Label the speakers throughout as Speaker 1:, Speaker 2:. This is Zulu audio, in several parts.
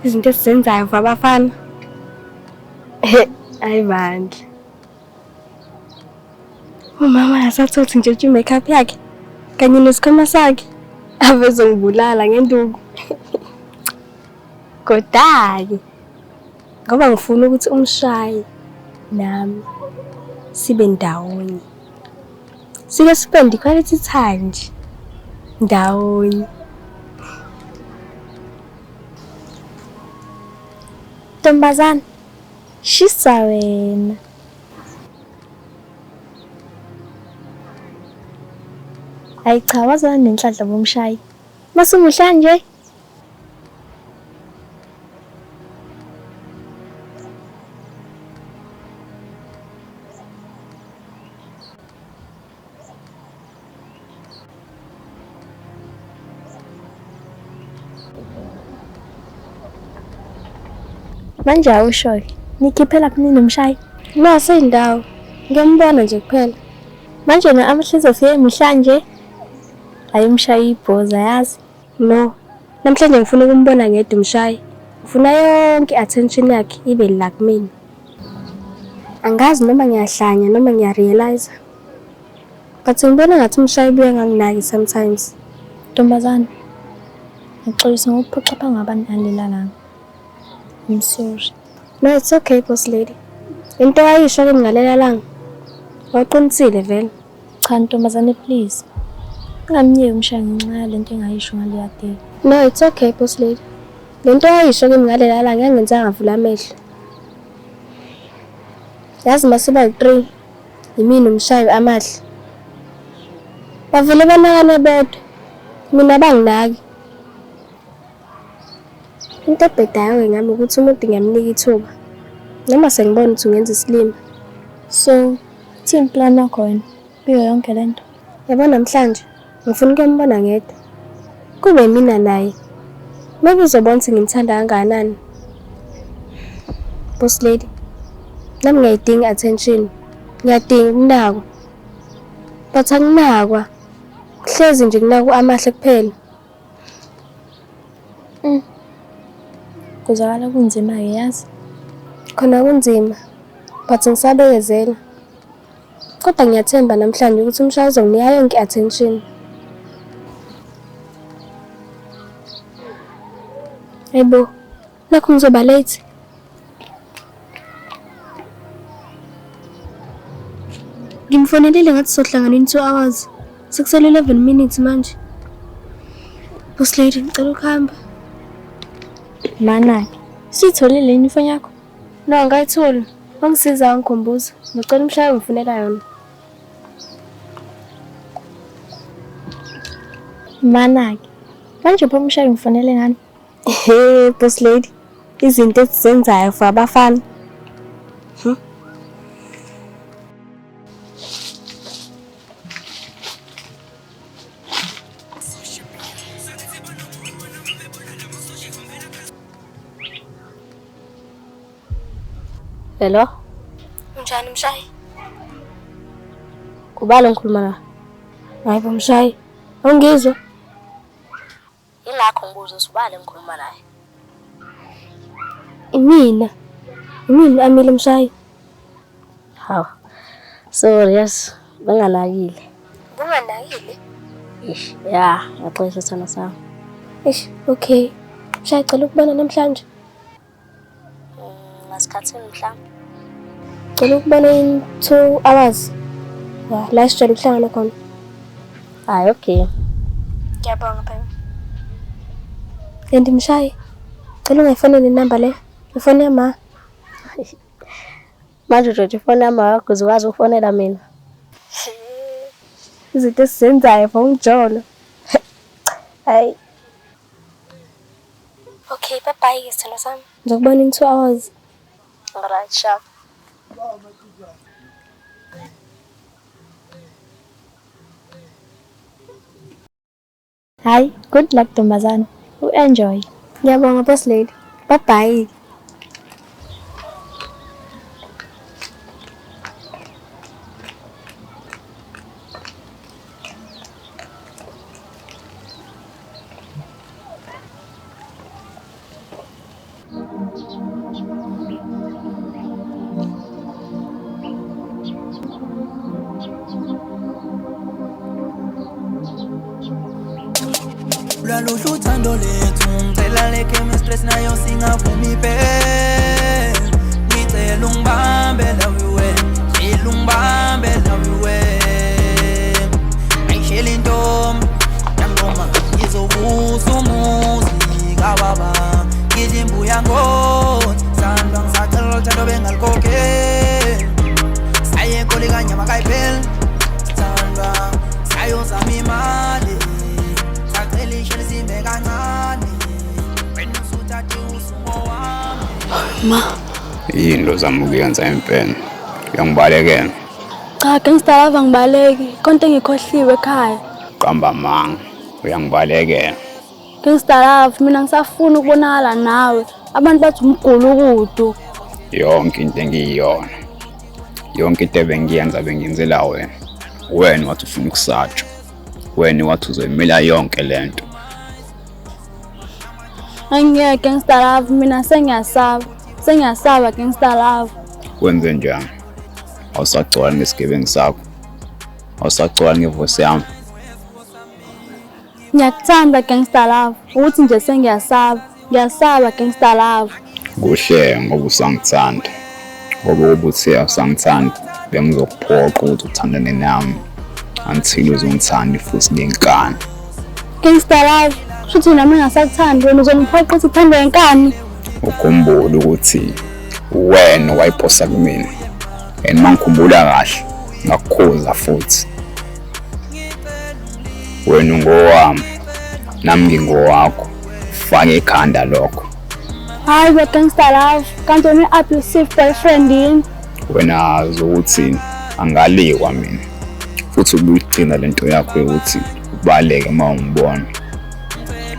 Speaker 1: Izinto esizenzayo for abafana. Hayi bandla. Umama akasathothi nje i-makeup yakhe kanye nesikhwama sakhe avezongibulala ngenduku. Koda-ke ngoba ngifuna ukuthi umshaye nami sibe ndawonye. Sike spend quality time nje ndawonye.
Speaker 2: Ntombazana, shisa wena. Hayi cha, wazana nenhlanhla bomshayi. Masumuhla nje. Manje awusho-ke, nikhiphela phi ninomshayi?
Speaker 1: Nase indawo. Ngiyambona nje kuphela.
Speaker 2: Manje na amahle izofika emuhla nje. Hayi umshayi ibhoza yazi.
Speaker 1: No. Namhlanje ngifuna ukumbona ngedwa umshayi. Ngifuna yonke i-attention yakhe ibe la kumina. Angazi noma ngiyahlanya noma ngiyarealize. But ngibona ngathi umshayi ubuye nganginaki sometimes.
Speaker 2: Ntombazane, ngixolisa ngokuphoxa phambi kwabantu ngalelalanga. I'm sorry.
Speaker 1: No, it's okay, boss lady. Into ayisho kimi ngalela langa. Waqinisile vele.
Speaker 2: Cha ntombazane please. Ungamyeki umshayi ngenxa yalento engayisho ngaleya day.
Speaker 1: No, it's okay, boss lady. Lento ayisho kimi ngalela langa yangenza ngavula amehlo. Yazi masiba yi-3 yimina umshayi amahle. Bavele banakane bodwa. Mina banginaki. Into ebhedayo-ke ngami ukuthi umuntu ngiyamnika ithuba. Noma sengibona ukuthi ungenza isilima.
Speaker 2: So, ithini plan yakho wena kuyo yonke lento?
Speaker 1: Yabo namhlanje ngifuna ukuyombona ngedwa. Kube mina naye. Maybe uzobona ukuthi ngimthanda kangakanani. Boss lady, nami ngiyayidinga i-attention. Ngiyadinga ukunakwa. But anginakwa. Hlezi nje kunakwa amahle kuphela.
Speaker 2: Kuzwakala kunzima-ke yazi.
Speaker 1: Khona kunzima, but ngisabekezela. Kodwa ngiyathemba namhlanje ukuthi umshayi uzonginika yonke i-attention. Hayibo, nakhu ngizoba late. Ngimfonelile ngathi sohlangana in 2 hours. Sekusele 11 minutes manje. Boss lady, ngicela ukuhamba.
Speaker 2: Mana-ke, siyitholile yini ifoni yakho?
Speaker 1: No, angikayitholi. Wangisiza wangikhumbuza. Ngicela umshayi ungifunela yona.
Speaker 2: Mana-ke, manje pho umshayi ungifonele ngani?
Speaker 1: Hey, boss lady. Izinto esizenzayo for abafana.
Speaker 3: Hello?
Speaker 1: Unjani mshayi?
Speaker 3: Ubani ngikhuluma na?
Speaker 1: Hayi bo mshayi. Awungizwa?
Speaker 3: Ingakho ngibuza ukuthi ubani engikhuluma naye.
Speaker 1: Imina. Imina Amile mshayi.
Speaker 3: Hawu. Sorry, yes. Benganakile.
Speaker 1: Bunganakile?
Speaker 3: Ish, ya, ngiyaxolisa sithando sami.
Speaker 1: Eish, okay. Mshayi cela ukubona namhlanje.
Speaker 3: Ngasikhathini mhlawumbe.
Speaker 1: Cela ukubona in 2 hours. Ya, la sijwayele ukuhlangana khona.
Speaker 3: Hayi, okay.
Speaker 1: Ngiyabonga baby. And mshayi, cela ungayifoneli inamba le. Ifoni yama.
Speaker 3: Manje ujoje ifoni yami akho uzokwazi ukufonela mina.
Speaker 1: Izinto esizenzayo for umjolo. Hayi. Okay, bye bye ke sithando sami. Ngizokubona in 2 hours.
Speaker 3: Alright, sharp.
Speaker 2: Hayi, good luck ntombazane. U-enjoy.
Speaker 1: Ngiyabonga boss lady. Bye bye.
Speaker 4: Lwaluhle uthando lethu. Ngicela le chemistry nayo singavumi phela. Ngicela ungibambe la wiwe, ngicela ungibambe la wiwe. Ayisheli intombi yangoma izovusa umuzi kababa. Ngidla imbuya ngothi sandwa ngisacela uthando bengalikhokheli. Saye egoli kanyama kayipheli sithandwa sayozama imali sacela isheli simbe kancane wena usuthathe usungowami.
Speaker 5: Ma.
Speaker 6: Yini lo zama ukuyenza impela? Uyangibalekela.
Speaker 5: Cha, gangster love angibaleki. Konke ngikhohliwe ekhaya.
Speaker 6: Qamba amanga. Uyangibalekela.
Speaker 5: Gangster love mina ngisafuna ukubonakala nawe. Abantu bathi umgulukudu.
Speaker 6: Yonke into engiyiyona. Yonke into ebengiyenza bengiyenzela wena. Wena wathi ufuna ukusatshwa. Wena wathi uzoyimela yonke lento.
Speaker 5: Angeke gangster love mina sengiyasaba. Sengiyasaba gangster love.
Speaker 6: Wenze njani? Awusagcwali ngesigebengu sakho. Awusagcwali ngevosi yami.
Speaker 5: Ngiyakuthanda gangster love. Ukuthi nje sengiyasaba. Ngiyasaba gangster love.
Speaker 6: Kuhle ngoba usangithanda. Ngoba ukuba uthe awusangithandi bengizokuphoqa ukuthi uthandane nami until uzongithanda futhi ngenkani.
Speaker 5: Gangster love, kusho ukuthi nami ngingasakuthandi wena uzongiphoqa ukuthi uthandwe ngenkani.
Speaker 6: Ukhumbule ukuthi wena wayiphosa kumina. And mangikhumbula kahle ngakukhuza futhi. Wena ungowami, nami ngingowakho. Fake ekhanda lokho.
Speaker 5: Hayi bo gangster love, kanti wena i-abusive boyfriend yini?
Speaker 6: Wena azi ukuthi angalikwa mina. Futhi ubuyigcina lento yakho yokuthi ubaleke uma ungibona.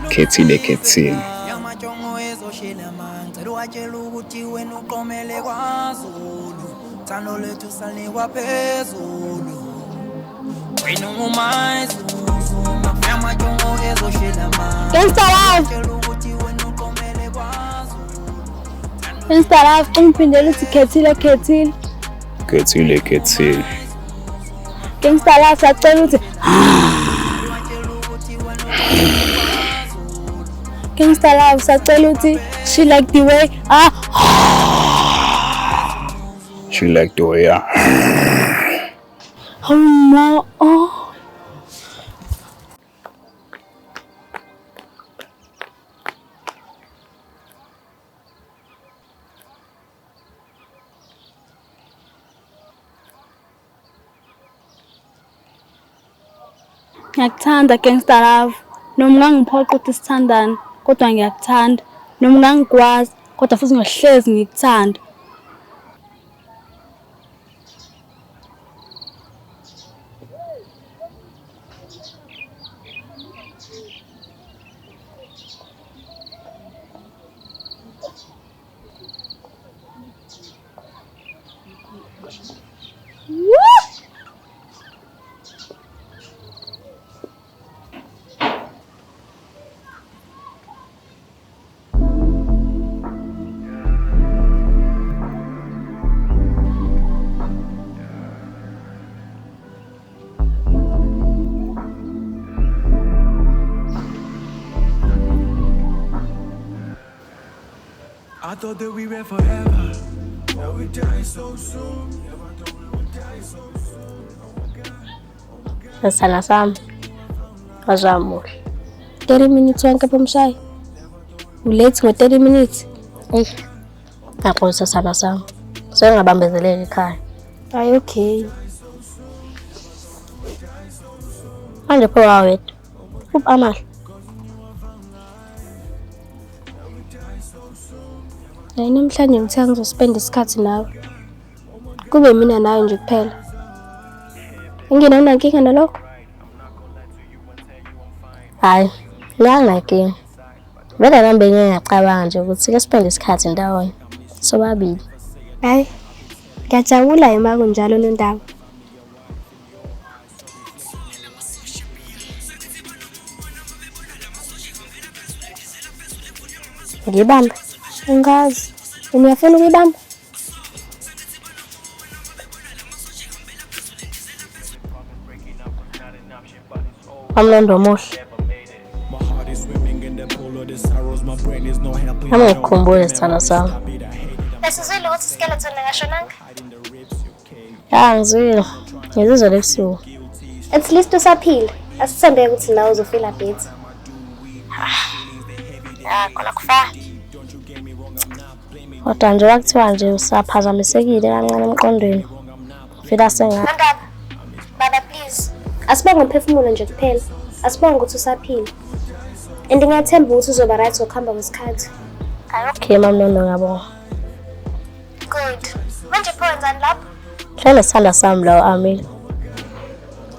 Speaker 6: Khethile khethile.
Speaker 4: Yamajongo ezoshela ngicela uwatshela ukuthi wena uqomele kwaZulu. Thando lethu sanikwa phezulu. Wena ungumayizuzu. Yamajongo ezoshela
Speaker 5: Gangster love.
Speaker 4: Ngicela ukuthi wena uqomele kwaZulu.
Speaker 5: Gangster love, ungiphindele uthi khethile khethile.
Speaker 6: Khethile khethile.
Speaker 5: Gangster love sacela ukuthi Gangster love sacela ukuthi she like the way ah
Speaker 6: She like the way I
Speaker 5: oh no oh. Ngiyakuthanda gangster love. Noma ungangiphoqa ukuthi sithandane, kodwa ngiyakuthanda. Noma ungangikwazi, kodwa futhi ngiyohlezi ngikuthanda.
Speaker 7: I thought that we were forever. Now we die so soon. Never thought we would die so soon. Oh my God. Oh my God.
Speaker 3: Sana sami. Wazamuhle.
Speaker 1: 30 minutes wonke bomshayi. Ulate ngo 30 minutes.
Speaker 3: Eyi. Ngiyaqonda sana sami. Sengingabambezeleka ekhaya.
Speaker 1: Hayi okay.
Speaker 3: Manje pho wawedwa. Uphi amahle?
Speaker 1: Hayi namhlanje ngithe ngizospend isikhathi nawe. Kube mina nawe nje kuphela. Ingena unankinga nalokho?
Speaker 3: Hayi, la nginankinga. Vele nami bengike ngacabanga nje ukuthi sike spend isikhathi ndawonye. Sobabili.
Speaker 1: Hayi. Ngiyajabula uma kunjalo Nondaba.
Speaker 3: Ngiyibambe.
Speaker 1: Angazi. Wena uyafuna ukuyibamba?
Speaker 3: Wamlondo omuhle. Nami ngikukhumbule sithandwa sami.
Speaker 1: Besizwile ukuthi iskeleton akashonanga.
Speaker 3: Ya ngizwile. Ngizizwe lebusuku.
Speaker 1: At least usaphila. Asithembe ukuthi nawe uzofila better.
Speaker 3: Ya khona kufa. Kodwa nje kwakuthiwa nje usaphazamisekile kancane emqondweni. Ngifila sengathi.
Speaker 1: Nondaba. Baba please. Asibonge umphefumulo nje kuphela. Asibonge ukuthi usaphila. And ngiyathemba ukuthi uzoba right ngokuhamba kwesikhathi.
Speaker 3: Okay mama Nono ngiyabonga.
Speaker 1: Good. Manje pho wenzani lapho?
Speaker 3: Hlale sithanda sami lawo Amile.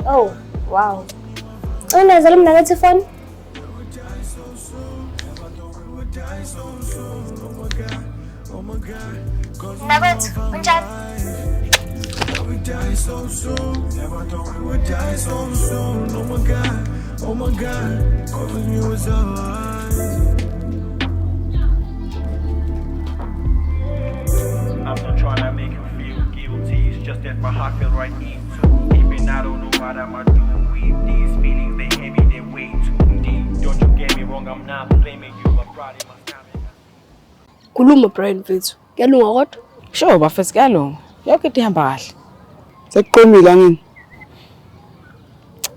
Speaker 1: Oh, wow. Unezela umnakwethu ifoni? Mnakwethu, unjani?
Speaker 7: We die so soon. Never thought we would die so soon. Oh my God, covers me with eyes.
Speaker 8: I'm not trying to make you feel guilty. It's just that my heart feel right into deep, and I don't know what I'ma do with these feelings. They heavy, they way too deep. Don't you get me wrong, I'm not blaming you. I'm proud of my stamina.
Speaker 9: Khuluma Brian mfethu. Kuyalunga kodwa?
Speaker 10: Sure bafethu kuyalunga. Yonke into ihamba kahle.
Speaker 11: Sekuqomile angini?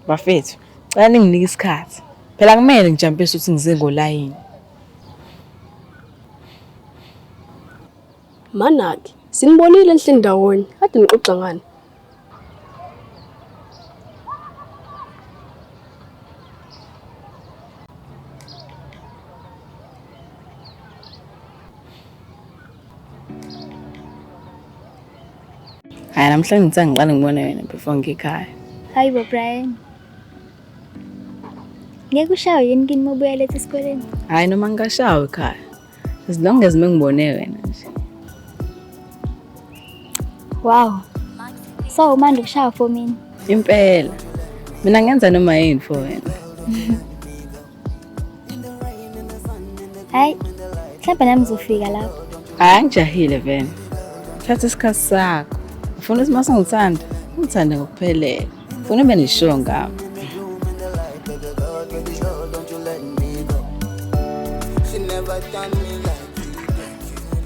Speaker 10: Bafethu, cela ninginike isikhathi. Phela kumele ngijampise ukuthi ngize ngolayini.
Speaker 9: Manake, sinibonile enhleni ndawonye. Kade nixoxa ngani?
Speaker 10: Hayi namhlanje ngithe ngiqale ngibone wena before ngikhaya.
Speaker 2: Hayi bo Brian. Ngeke ushawe yini kini uma ubuya late esikoleni?
Speaker 10: Hayi noma ngingashawa ekhaya. As long as mengibone wena nje.
Speaker 2: Wow. So umanda ukushawa for mina.
Speaker 10: Impela. Mina ngenza noma yini for wena.
Speaker 2: Hayi. Mhlawumbe nami ngizofika lapho.
Speaker 10: Hayi angijahile vele. Thatha isikhathi sakho. Ufuna ukuthi mase ngithanda, ngithande ngokuphelele. Ufuna ube nesure ngami.
Speaker 4: She never done me like you did.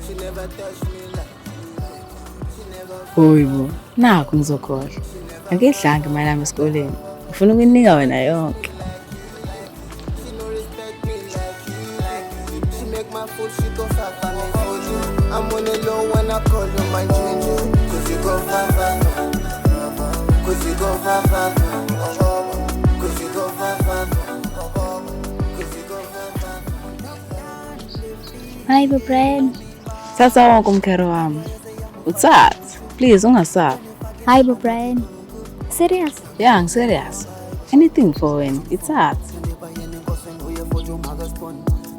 Speaker 4: She never touched me like you did. She never
Speaker 10: Hoyi bo, nakho ngizokhohlwa. Angidlanga imali yami esikoleni. Ngifuna ukuyinika wena yonke.
Speaker 4: She no respect me like you like you. She make my food, she go far for me food. I'm on the low when I call you my ginger. Cause you go far far. Cause you go far far. Cause you go far far. Cause you go far far.
Speaker 2: Hayi bo Brian.
Speaker 10: Thatha wonke umkhero wami. Uthathe. Please ungasabi.
Speaker 2: Hayi bo Brian. Serious?
Speaker 10: Yeah, ngiserious. Anything for wena. Ithathe.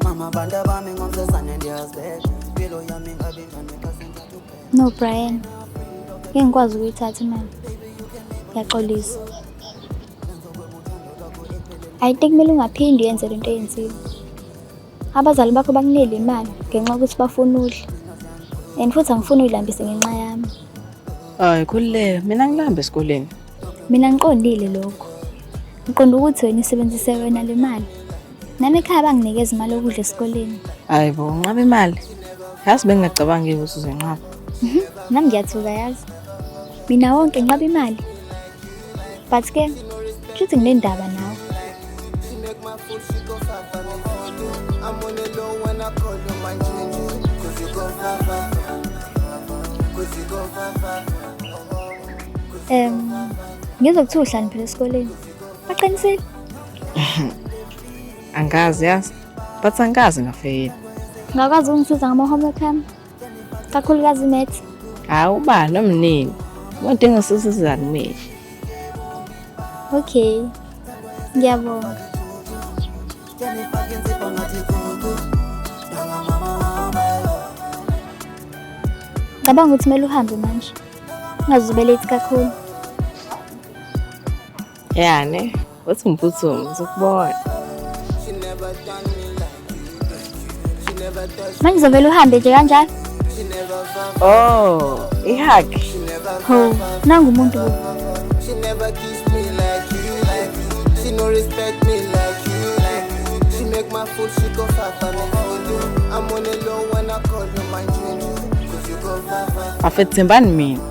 Speaker 4: Mama banda bami ngomsesane ndiyazibeka impilo yami ngabe njani xa sengithatha ubheka
Speaker 2: No Brian. Ngeke ngikwazi ukuyithatha imali. Ngiyaxolisa. I think kumele ungaphindi uyenze lento oyenzile. Abazali bakho bakunele imali ngenxa yokuthi bafuna udle. And futhi angifuni uyilambise ngenxa yami.
Speaker 10: Hayi khululeka, mina ngilamba esikoleni.
Speaker 2: Mina ngiqondile lokho. Ngiqonda ukuthi wena usebenzise wena le mali. Nami ekhaya banginikeza imali yokudla esikoleni.
Speaker 10: Hayi bo, nqaba imali. Yazi bengingacabangi ukuthi uzoyinqaba.
Speaker 2: Nami ngiyathuka yazi. Mina wonke nqaba imali. But ke, kushuthi nginendaba nawe.
Speaker 4: She make my food, she go far for me food. I'm on the low when I call you my ginger. Cause you go far far. Cause you go far far.
Speaker 2: Ngizwe kuthiwa uhlaniphile esikoleni. Baqinisile?
Speaker 10: Angazi yazi. But angazi ngafeyila.
Speaker 2: Ungakwazi ukungisiza ngama-homework ami? Kakhulukazi i-maths.
Speaker 10: Hayi uba nomnini. Umuntu engisiza kumina.
Speaker 2: Okay. Ngiyabonga. Ngicabanga ukuthi kumele uhambe manje. Ungaze ube late kakhulu.
Speaker 10: Ya ne, uthi ngiphuthume ngizokubona.
Speaker 4: She never done me like you did. She never touched
Speaker 2: Manje uzovele uhambe nje kanjalo?
Speaker 4: She never far
Speaker 10: Oh, ihug.
Speaker 4: She never
Speaker 2: Ho, nangu umuntu bo.
Speaker 4: She never kissed me like you like you. She no respect me like you like you. She make my food, she go far for me food. I'm on the low when I call you my juju. Cause you go far, far.
Speaker 10: Bafethu thembani mina.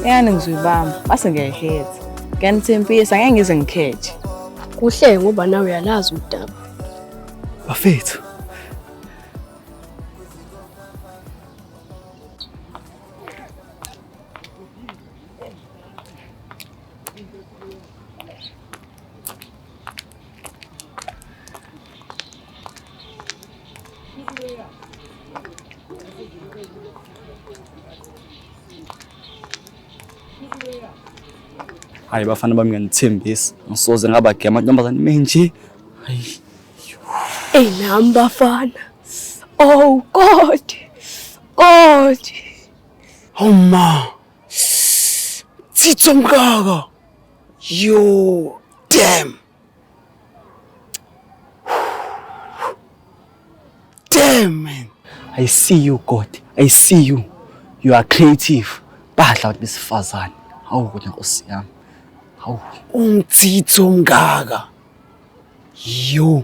Speaker 10: Eyani ngizoyibamba base ngiyayihetha. Ngiyanithembisa ngeke ngize ngikhethe.
Speaker 9: Kuhle ngoba nawe uyalazi udaba.
Speaker 7: Bafethu. Hayi bafana bami ngiyanithembisa. Ngisoze ngabagema amantombazane menje. Hayi.
Speaker 9: Ey nami bafana. Oh God. God.
Speaker 11: Oh ma. Tsitso mkaka. Yo, damn. Damn man.
Speaker 7: I see you God. I see you. You are creative. Badla abantu besifazane. Hawu kodwa Nkosi yami. Hawu.
Speaker 11: Umtsitso mkaka. Yo.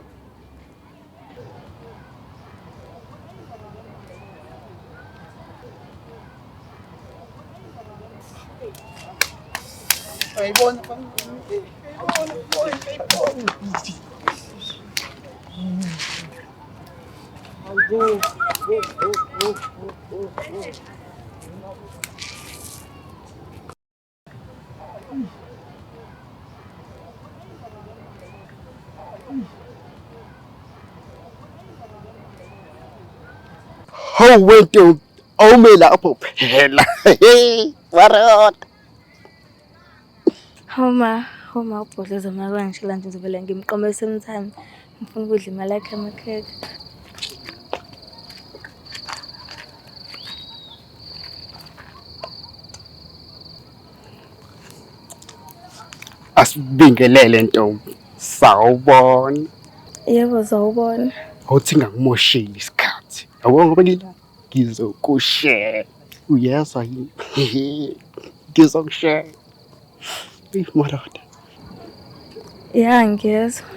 Speaker 11: Hawu wento awume lapho phela. Warota.
Speaker 5: Homa, homa ubhodloza makangishela nje ngizovele ngimqome same time. Ngifuna ukudla imali yakhe amakhekhe.
Speaker 11: Asibingelele ntombi. Sawubona.
Speaker 5: Yebo, sawubona.
Speaker 11: Awuthi ngangimosheli isikhathi. Yabo ngoba ngila ngizokushela. Uyezwa yini? Ngizokushela. Eyi madoda.
Speaker 5: Ya, ngiyezwa.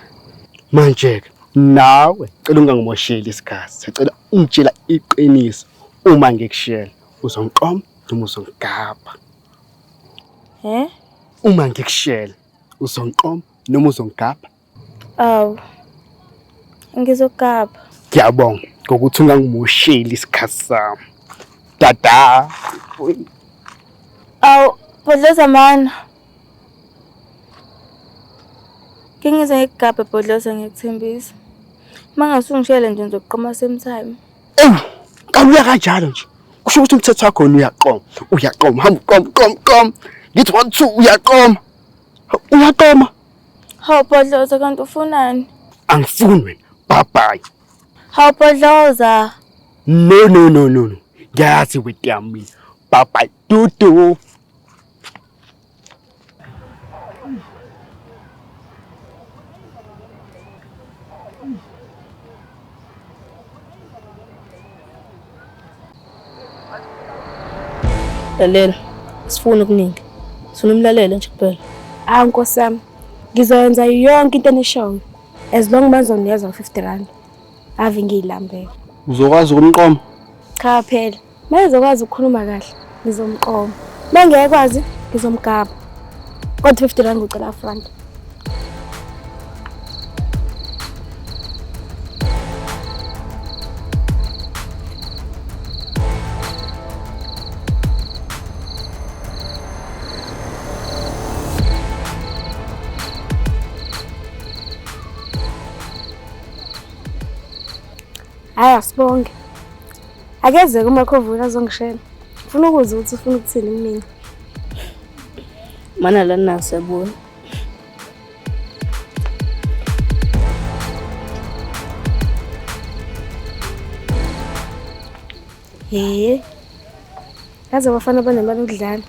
Speaker 11: Manje ke nawe cela ungangimosheli isikhathi. Sicela ungitshela iqiniso uma ngikushela. Uzongiqoma noma uzongigabha?
Speaker 5: He?
Speaker 11: Uma ngikushela uzongiqoma noma uzongigabha?
Speaker 5: Awu. Ngizogabha.
Speaker 11: Ngiyabonga ngokuthi ungangimosheli isikhathi sami. Dada.
Speaker 5: Awu, Bhodloza mana. Ngingize ngikugabhe Bhodloza ngiyakuthembisa. Uma ngase ungishele nje ngizokuqoma same time.
Speaker 11: Ewu, kalula kanjalo nje. Kusho ukuthi umthetho wakho wena uyaqoma. Uyaqoma, hamba qoma qoma qoma. Ngithi 1 2 uyaqoma. Uyaqoma.
Speaker 5: Hawu Bhodloza kanti ufunani?
Speaker 11: Angifuni wena. Bye bye.
Speaker 5: Hawu Bhodloza.
Speaker 11: No no no no no. Ngiyazi wethu yami. Bye bye. Dudu.
Speaker 3: Lalela, sifuna okuningi. Sifuna umlalele nje kuphela.
Speaker 1: Ah Nkosi yami, ngizoyenza yonke into enishoyo. As long bazonginikeza u-50 rand. Ave ngiyilambele.
Speaker 11: Uzokwazi ukumqoma?
Speaker 1: Cha phela, mayezokwazi ukukhuluma kahle, ngizomqoma. Mengekwazi, ngizomgaba. Kodwa 50 rand ngicela front. Hhayi asibonge. Akezeke uMakhovula azongishela. Ngifuna ukuzwa ukuthi ufuna ukuthini kumina.
Speaker 3: Mana lana siyabuya.
Speaker 1: He. Yazi abafana banemali yokudlala.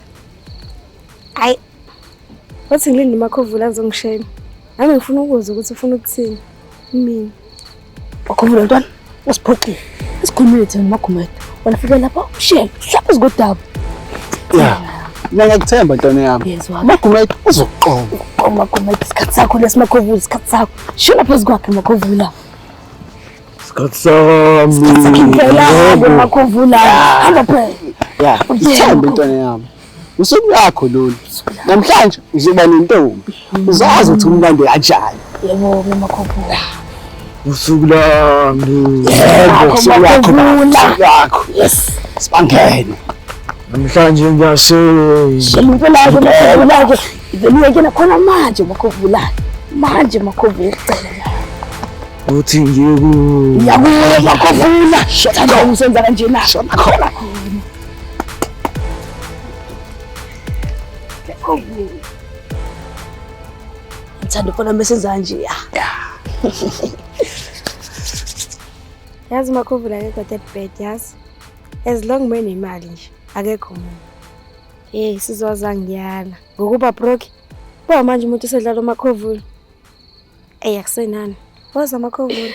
Speaker 1: Hayi. Wathi ngilinde uMakhovula azongishela. Nami ngifuna ukuzwa ukuthi ufuna ukuthini kumina.
Speaker 3: Makhovula ntwana, usiphoxile. Isikhulumile thina noMagumede. Wena fika lapha ushele, hlapha izigodaba.
Speaker 11: Ya. Mina ngiyakuthemba ntwana yami.
Speaker 3: Yezwa.
Speaker 11: Magumede uzoqoma.
Speaker 3: Uqoma Magumede, isikhathi sakho lesi Makhovula, isikhathi sakho. Shela phezu kwakhe Makhovula.
Speaker 7: Isikhathi sami.
Speaker 1: Phela makhovula. Hamba phela.
Speaker 11: Ya, ithembe intwana yami. Usuku lwakho lolu. Namhlanje uzoba nentombi. Uzazi ukuthi umlando kanjani.
Speaker 1: Yebo makhovula.
Speaker 7: Usuku lwami.
Speaker 11: Yebo, usuku lwakho. Usuku lwakho.
Speaker 1: Yes.
Speaker 11: Sibangene.
Speaker 7: Namhlanje ngiyashesha.
Speaker 1: Impela ke makhovula ke. Ivele uyekela khona manje makhovula. Manje makhovula icela la.
Speaker 7: Uthi ngiku.
Speaker 1: Ngiyakuya makhovula. Thanda usenza kanje na.
Speaker 11: Khona.
Speaker 1: Ngithanda ukubona mesenza kanje ya. Yazi makhovula akekho that bad yazi. As long menemali nje akekho umuntu. Hey sizwaza ngiyala. Ngokuba broke. Bo manje umuntu usedlala umakhovula. Ey akusenani. Waza makhovula.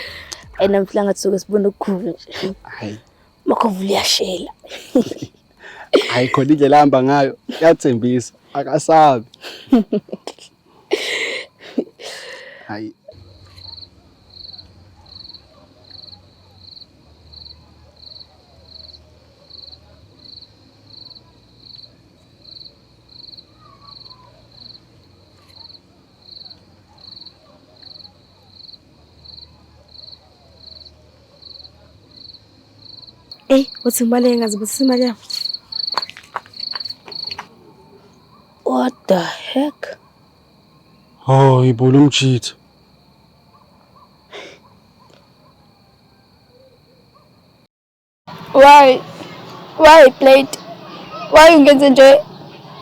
Speaker 3: Ayi namhlanje ngathi soke sibone okukhulu nje.
Speaker 11: Hayi.
Speaker 3: Makhovula uyashela.
Speaker 11: Hayi khona indlela ahamba ngayo iyathembisa akasabi. Hayi.
Speaker 1: Ey uthi ngibaleke ngazibusisa imali yami.
Speaker 3: What the heck?
Speaker 11: Hayi bo lo mjitha.
Speaker 2: Why? Why plate? Why ungenze nje?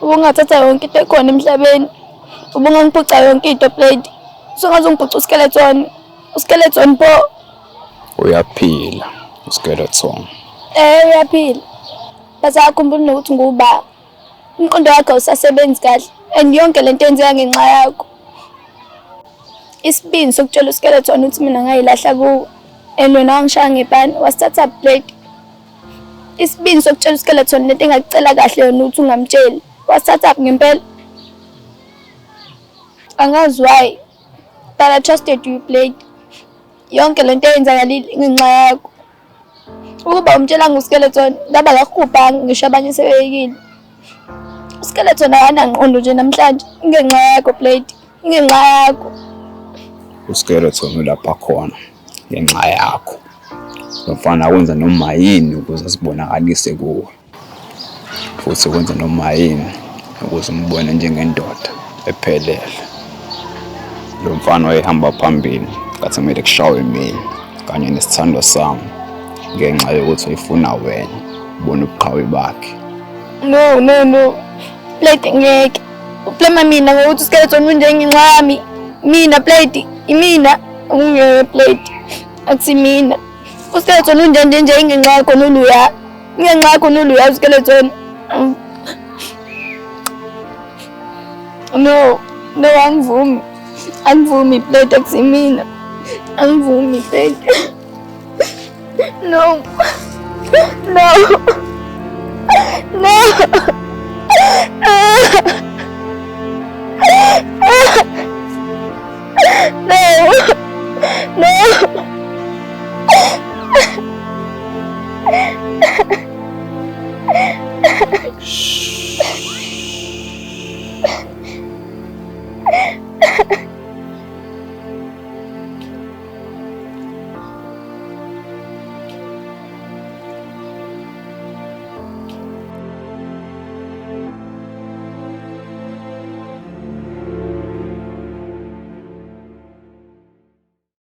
Speaker 2: Ubungathatha yonke into ekhona emhlabeni. Ubungangiphuca yonke into plate. Usungaze ungiphuca uskeleton. Uskeleton pho.
Speaker 6: Uyaphila uskeleton.
Speaker 2: Uyaphila. But akakhumbuli nokuthi nguba. Umqondo wakhe awusasebenzi kahle. And yonke lento yenzeka ngenxa yakho. Isibindi sokutshela uskeleton ukuthi mina ngayilahla kuwo. And wena wangishaya ngepani wasithatha plate. Isibindi sokutshela uskeleton lento engakucela kahle yona ukuthi ungamtsheli. Wasithatha ngempela. Angazi why, but I trusted you plate. Yonke lento eyenzakalile ngenxa yakho. Ukuba umtshela nguskeleton, ngaba akakubhanga ngisho abanye sebeyekile. Uskeleton akanangqondo nje namhlanje ngenxa yakho plate, ngenxa yakho.
Speaker 6: Uskeleton ulapha khona ngenxa yakho. Lomfana wenza noma yini ukuze asibonakalise kuwe. Futhi wenza noma yini ukuze umbone njengendoda ephelele. Lo mfana wayehamba phambili ngathi kumele kushawe mina kanye nesithandwa sami ngenxa yokuthi uyifuna wena ubone ubuqhawe bakhe.
Speaker 2: No no no. Plate ngeke. Uplema mina ngokuthi uskeleton unje ngenxa yami. Mina plate, imina ungeke plate. Akusi mina. Uskeleton unje nje nje ngenxa yakho noluya. Ngenxa yakho noluya uskeleton. No, no angivumi. Angivumi plate akusi mina. Angivumi plate. No. No. No. No. No.